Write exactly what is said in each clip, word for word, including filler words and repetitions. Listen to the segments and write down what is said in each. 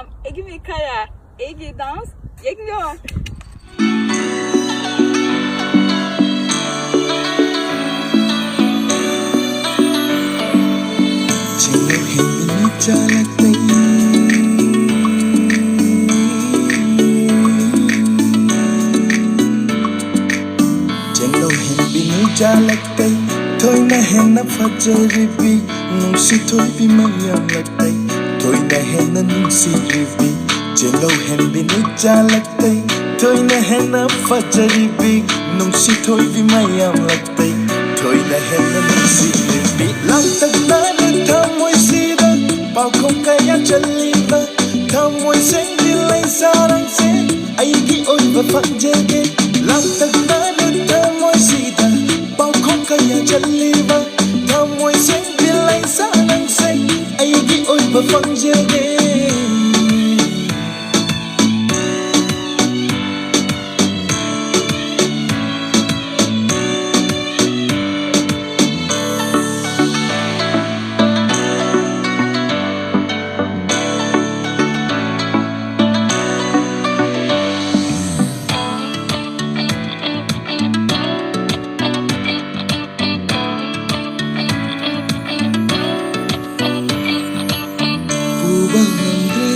ꯑꯩꯒꯤ ꯃꯤꯈꯥꯌꯥ, ꯑꯩꯒꯤ dance ꯌꯦꯡꯕꯤꯌꯣ꯫ ꯆꯦꯡꯂꯧ ꯍꯦꯟꯕꯤ ꯅꯨꯆꯥ ꯂꯛꯇꯩ꯫ ꯆꯦꯡꯂꯧ ꯍꯦꯟꯕꯤ ꯅꯨꯆꯥ ꯂꯛꯇꯩ꯫ ꯊꯣꯏꯅ ꯍꯦꯟꯅ ꯐꯖꯔꯤꯕꯤ ꯅꯨꯡꯁꯤ ꯊꯣꯏꯕꯤ ꯃꯌꯥꯝ ꯂꯛꯇꯩ꯫ ꯊꯣꯏꯅ ꯍꯦꯟꯅ ꯅꯨꯡꯁꯤꯔꯤꯕꯤ ꯆꯦꯡꯂꯧ ꯍꯦꯟꯕꯤ ꯅꯨꯆꯥ ꯂꯛꯇꯩ꯫ ꯊꯣꯏꯅ ꯍꯦꯟꯅ ꯐꯖꯔꯤꯕꯤ ꯅꯨꯡꯁꯤ ꯊꯣꯏꯕꯤ ꯃꯌꯥꯝ ꯂꯛꯇꯩ꯫ ꯊꯣꯏꯅ ꯍꯦꯟꯅ ꯅꯨꯡꯁꯤꯔꯤꯕꯤ ꯂꯥꯡꯇꯛꯅꯅ ꯊꯃꯣꯏꯁꯤꯗ ꯄꯥꯎꯈꯣꯡ ꯀꯌꯥ ꯆꯜꯂꯤꯕ ꯊꯃꯣꯏ ꯁꯦꯡꯕꯤ ꯂꯩꯁꯥ ꯅꯪꯁꯦ ꯑꯩꯒꯤ ꯑꯣꯏꯕ ꯐꯪꯖꯒꯦ꯫ ꯂꯥꯡꯇꯛꯅꯅ ꯊꯃꯣꯏꯁꯤꯗ ꯄꯥꯎꯈꯣꯡ ꯀꯌꯥ ꯆꯜꯂꯤꯕ ꯊꯃꯣꯏ ꯁꯦꯡꯕꯤ ꯂꯩꯁꯥ ꯅꯪꯁꯦ ꯑꯩꯒꯤ ꯑꯣꯏꯕ ꯐꯪꯖꯒꯦ꯫ ꯄꯨꯕ ꯉꯝꯗ꯭ꯔꯦ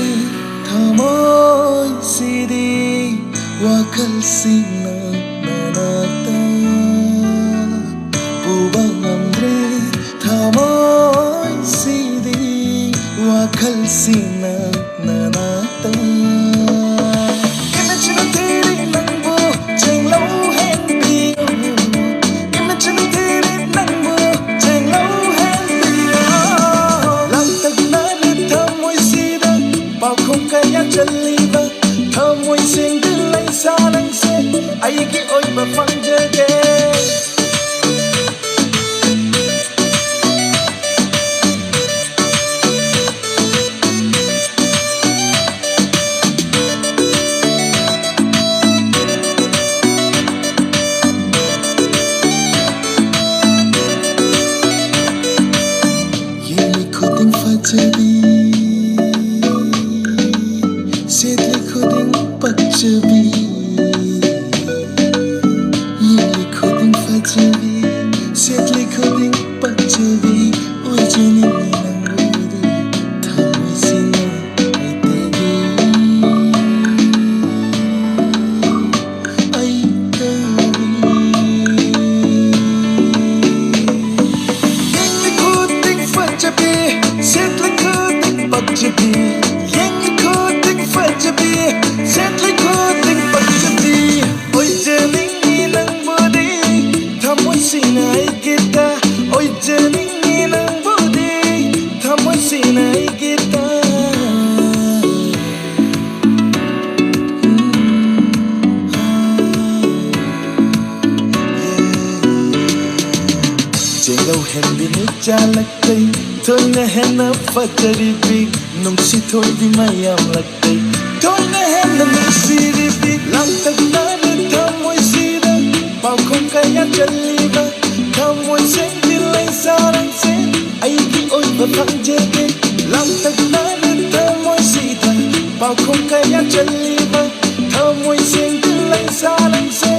ꯊꯃꯣꯏꯁꯤꯗꯤ ꯋꯥꯈꯜꯁꯤꯡꯅ ꯅꯅꯥꯛꯇ꯫ ꯄꯨꯕ ꯉꯝꯗ꯭ꯔꯦ ꯊꯃꯣꯏꯁꯤꯗꯤ ꯋꯥꯈꯜꯁꯤꯡꯅ ꯅꯅꯥꯛꯇ꯫ ꯏꯃꯤꯠꯁꯤꯅ ꯊꯤꯔꯤ ꯅꯪꯕꯨ ꯆꯦꯡꯂꯧ ꯍꯦꯟꯕꯤ꯫ ꯏꯃꯤꯠꯁꯤꯅ ꯊꯤꯔꯤ ꯅꯪꯕꯨ ꯆꯦꯡꯂꯧ ꯍꯦꯟꯕꯤ꯫ ꯂꯥꯡꯇꯛꯅꯔꯦ ꯊꯃꯣꯏꯁꯤꯗ ꯄꯥꯎꯈꯣꯡ ꯀꯌꯥ ꯆꯜꯂꯤꯕ ꯊꯃꯣꯏ ꯁꯦꯡꯕꯤ ꯂꯩꯁꯥ ꯅꯪꯁꯦ ꯑꯩꯒꯤ ꯑꯣꯏꯕ ꯐꯪꯖꯒꯦ꯫ ꯌꯦꯡꯂꯤ ꯈꯨꯗꯤꯡ ꯐꯖꯕꯤ꯫ ꯐꯖꯕꯤ, ꯌꯦꯡꯂꯤ ꯈꯨꯗꯤꯡ ꯐꯖꯕꯤ, ꯁꯦꯠꯂꯤ ꯈꯨꯗꯤꯡ ꯄꯛꯆꯕꯤ, ꯑꯣꯏꯖꯅꯤꯡꯉꯤ ꯅꯪꯕꯨꯗꯤ ꯊꯃꯣꯏꯁꯤꯅ ꯑꯩꯇꯒꯤ, ꯑꯩꯇꯒꯤ꯫ ꯌꯦꯡꯂꯤ ꯈꯨꯗꯤꯡ ꯐꯖꯕꯤ, ꯁꯦꯠꯂꯤ ꯈꯨꯗꯤꯡ ꯄꯛꯆꯕꯤ, ꯌꯦꯡꯂꯤ ꯈꯨꯗꯤꯡ ꯐꯖꯕꯤ, ꯁꯦꯠꯂꯤ ꯈꯨꯗꯤꯡ ꯄꯛꯆꯕꯤ, ꯑꯣꯏꯖꯅꯤꯡꯉꯤ ꯅꯪꯕꯨꯗꯤ ꯊꯃꯣꯏꯁꯤꯅ ꯑꯩꯒꯤꯗ, ꯑꯣꯏꯖꯅꯤꯡꯉꯤ ꯅꯪꯕꯨꯗꯤ ꯊꯃꯣꯏꯁꯤꯅ ꯑꯩꯒꯤꯗ꯫ ꯆꯦꯜꯂꯧ ꯍꯦꯟꯕꯤ ꯃꯤꯠ ꯆꯥꯂꯛꯇꯩ, ꯊꯣꯏꯅ ꯍꯦꯟꯅ ꯐꯖꯔꯤꯕꯤ, ꯅꯨꯡꯁꯤ ꯊꯣꯏꯕꯤ ꯃꯌꯥꯝ ꯂꯛꯇꯩ, ꯊꯣꯏꯅ ꯍꯦꯟꯅ ꯅꯨꯡꯁꯤꯔꯤꯕꯤ, ꯂꯥꯡꯇꯛꯅꯅ ꯊꯃꯣꯏꯁꯤꯗ ꯄꯥꯎꯈꯨꯝ ꯀꯌꯥ ꯆꯜꯂꯤꯕ, ꯊꯃꯣꯏ ꯁꯦꯡꯗꯤ ꯂꯩꯁꯥꯔꯪꯁꯦ ꯑꯩꯒꯤ ꯑꯣꯏꯕ ꯐꯪꯖꯒꯦ, ꯂꯥꯡꯇꯛꯅꯅ ꯊꯃꯣꯏꯁꯤꯗ ꯄꯥꯎꯈꯨꯝ ꯀꯌꯥ ꯆꯜꯂꯤꯕ, ꯊꯃꯣꯏ ꯁꯦꯡꯗꯤ ꯂꯩꯁꯥꯔꯪꯁꯦ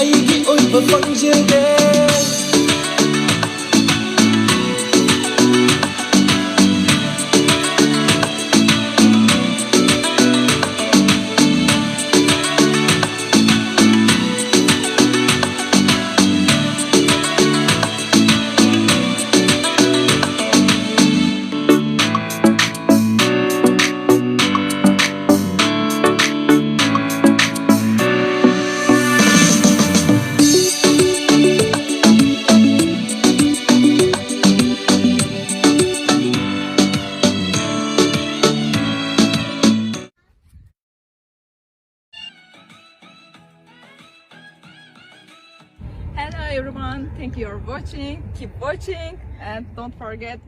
ꯑꯩꯒꯤ ꯑꯣꯏꯕ ꯐꯪꯖꯒꯦ꯫ Hello everyone, thank you for watching. Keep watching and don't forget